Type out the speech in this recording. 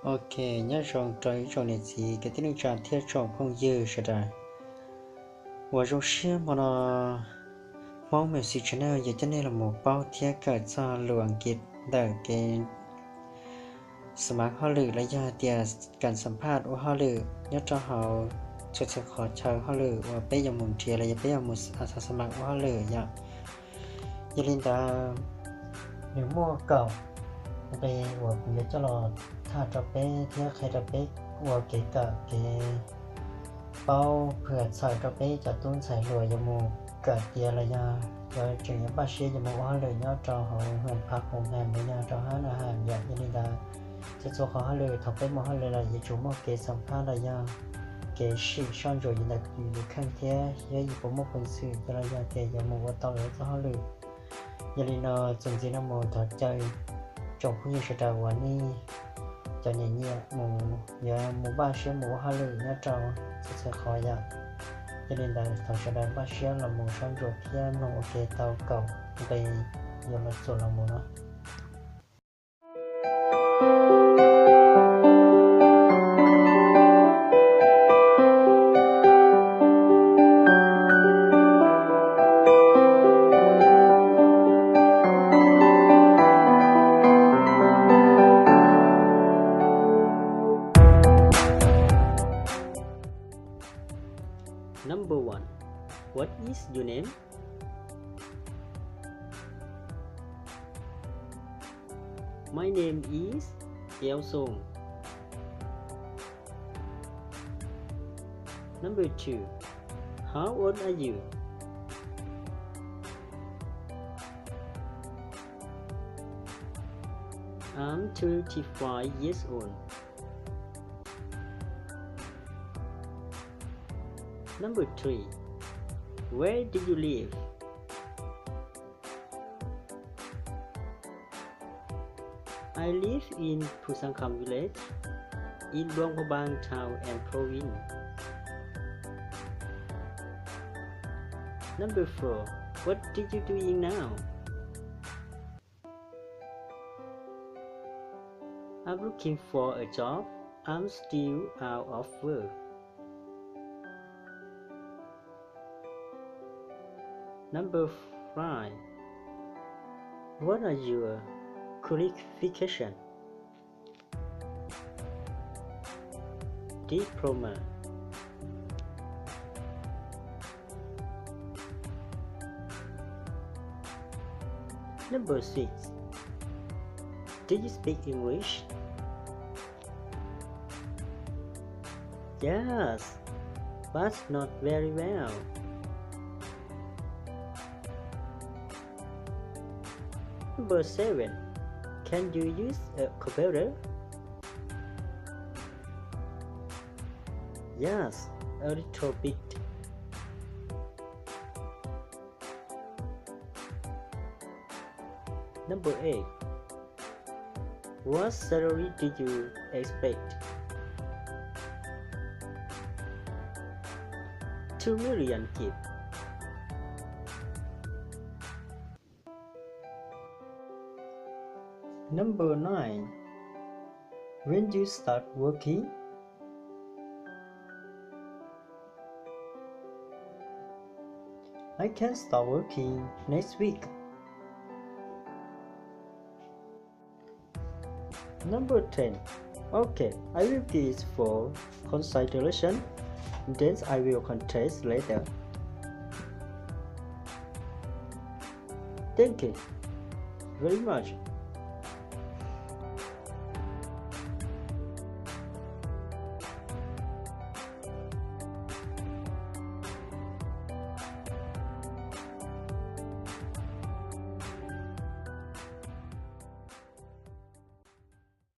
Ok, nyob zoo rau ib tsoom niam txiv kwv tij neej tsa thiab tsoom phooj ywg sawv daws. Uas zoo siab hmo no Hmoob Music Channel yuav coj nej los mus paub thiab kawm txog lus Askiv ntawm kev xam phaj hauj lwm los yog tias kam xam phaj ua hauj lwm nyob rau hauv txhua txhua qhov chaw hauj lwm uas peb yuav mus nrhiav los yog peb yuav mus xam phaj ua hauj lwm yom. Yog li ntawd, nws muaj kaum nqe uas kuv yuav coj los tham rau peb thiab qhia rau peb ua kev kawm kev paub phwm txhawm rau peb cov tub ntxhais hluas yuav mus kawm tiav los yog yuav tseem yuav npaj siab yuav mus ua hauj lwm nyob rau hauv hwm phav qhov hais mus yog rau hab na ha yom. Yog li ntawd, txhua txhua qhov hauj lwm thaum peb mus hauj lwm los yuav tsum muaj kev xam phaj los yog kev sim soj ntsuam yus ntawm yus kheej thiab yog yus puas muaj peev xwm coj los yog tias yuav mus ua tau lawv txoj hauj lwm. Yog li no, txuas ntxiv no mus thov caw tsoom phooj ywg sawv daws uas nej cov nyiam nyiam mus yuav mus npaj siab mus ua hauj lwm nyob rau txhua txhua qhov yom. Yog li ntawd, thov sawv daws npaj siab los mus soj ntsuam thiab mloog ua ke tau kaum nqe yuav los txuas los mus no. Number one. What is your name? My name is Eo Sung. Number two. How old are you? I'm twenty-five years old. Number three. Where do you live? I live in Phusangkham village, in Luang Prabang town and province. Number four. What do you doing now? I'm looking for a job. I'm still out of work. Number five. What are your qualification? Diploma. Number six. Do you speak English? Yes, but not very well. Number seven. Can you use a computer? Yes, a little bit. Number eight. What salary do you expect? Two million kip. Number nine. When you start working? I can start working next week. Number ten. Okay, I will give it for consideration, then I will contact later. Thank you very much.